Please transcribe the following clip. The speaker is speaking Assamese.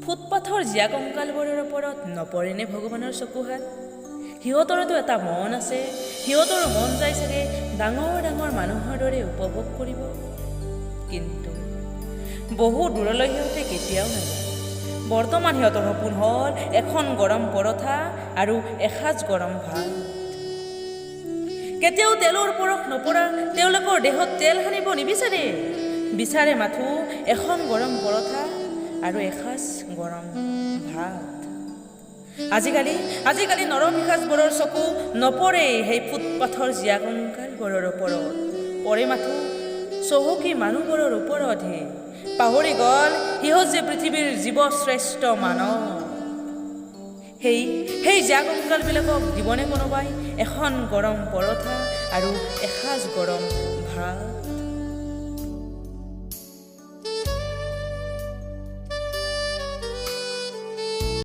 ফুটপাথৰ জীয়া কংকালবোৰৰ ওপৰত নপৰেনে ভগৱানৰ চকুহাত? সিহঁতৰতো এটা মন আছে। সিহঁতৰো মন যায় চাগে ডাঙৰ ডাঙৰ মানুহৰ দৰে উপভোগ কৰিব। কিন্তু বহু দূৰলৈ সিহঁতে কেতিয়াও নাযায়। বৰ্তমান সিহঁতৰ সপোন হ'ল এখন গৰম পৰঠা আৰু এসাঁজ গৰম ভাত। কেতিয়াও তেলৰ পৰশ নপৰা তেওঁলোকৰ দেহত তেল সানিব নিবিচাৰে। বিচাৰে মাথো এখন গৰম পৰঠা আৰু এসাঁজ গৰম ভাত। আজিকালি নৰপিশাচবোৰৰ চকু নপৰে সেই ফুটপাথৰ জীয়া কংকালবোৰৰ ওপৰত, পৰে মাথো চহকী মানুহবোৰৰ ওপৰতহে। পাহৰি গ'ল সিহঁত যে পৃথিৱীৰ জীৱশ্ৰেষ্ঠ মানৱ। সেই জীয়া কংকালবিলাকক দিবনে কোনোবাই এখন গৰম পৰঠা আৰু এসাঁজ গৰম ভাত?